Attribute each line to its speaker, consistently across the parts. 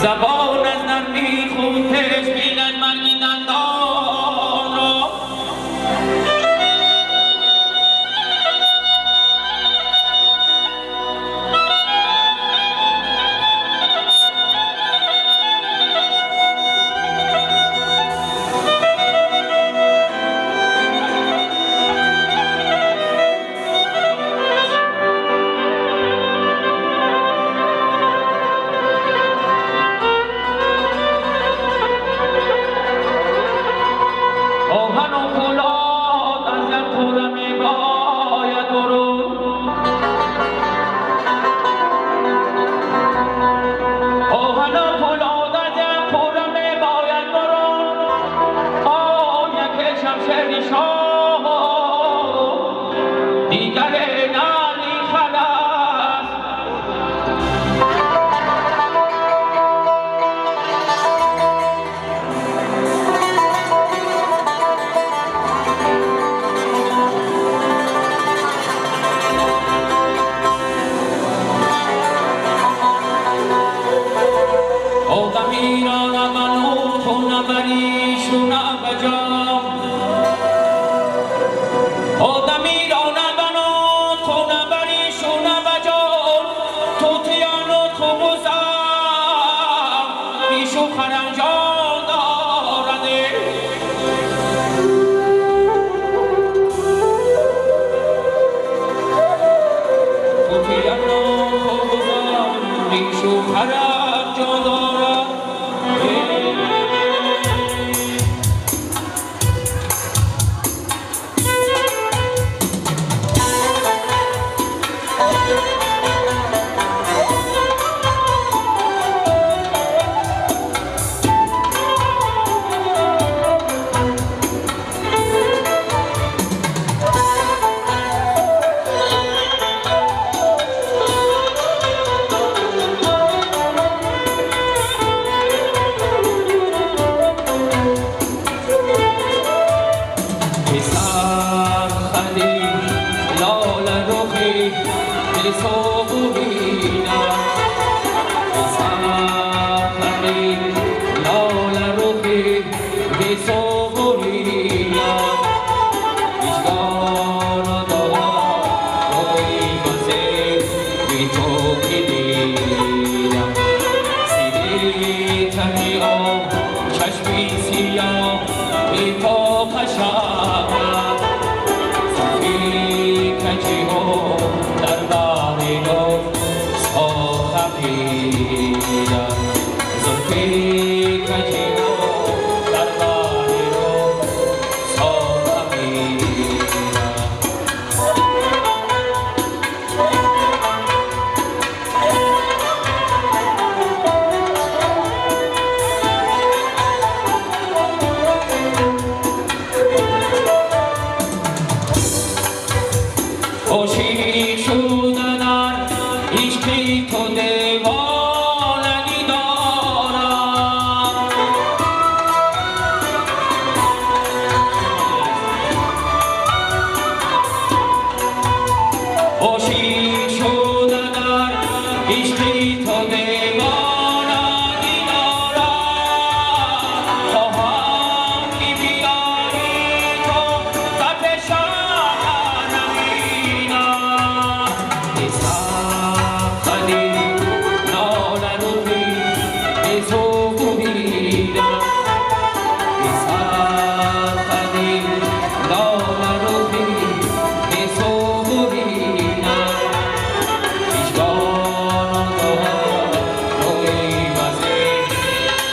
Speaker 1: زبان از نرمی خود پیش بیند مرگی دندان را. آهن و فولاد از یک پوره می باید برون، آهن و فولاد از یک پوره می باید برون. آن یک شمشیر شاه دیگر نعلی خلص. آدمی را نه بنوت و نه بریش و نه بجام، آدمی را نه بنوت و نه بریش و نه بجام، توتیان و توبوزم بیش و خرنجان دارد. توتیان و توبوزم بیش و خرنجان دارد. سرخدی لال رخی صبوینا، سرخدی لال رخی صبوینا، مشگان دارم روی مزه بی تو که دیدم، سیری تنی آب چشمی سیاه بی تو قشنگم، زلفی کجی و در بر ساخمیدم، زلفی کجی و در بر ساخمیدم. عاشق شدن در عشق تو دیوانگی دارم، عاشق شدن در عشق تو دیوانگی دارم، خواهم که بیایی تو در پیشم نبینم. سرخدی لال رخی صبوینا، سرخدی لال رخی صبوینا، مشگان دارم روی مزه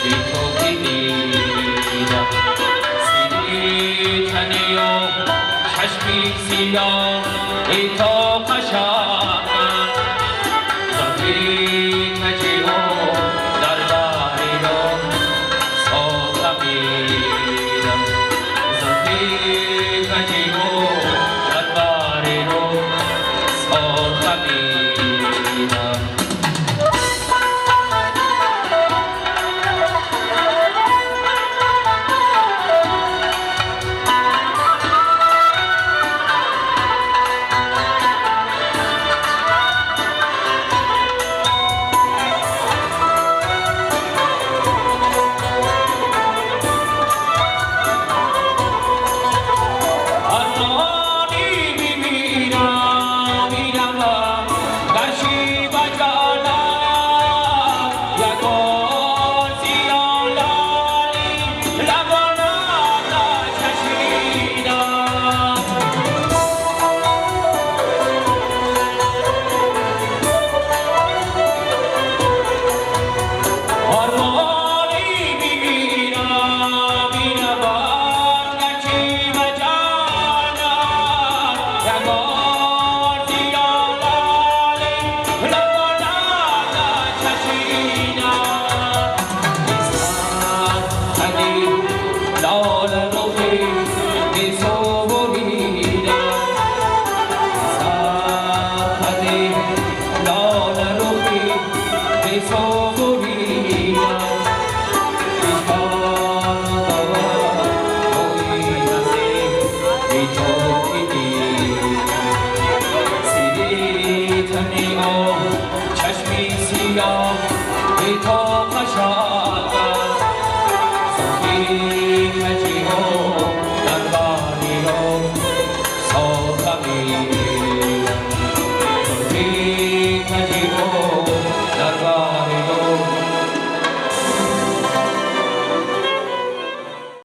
Speaker 1: بی تو که دیدم، سیری تنی و چشمی سیاه بی تو قشنگم، زلفی کجی و در بحر ساخمیدم، زلفی کجی و در بحر ساخمیدم. Шоҳ.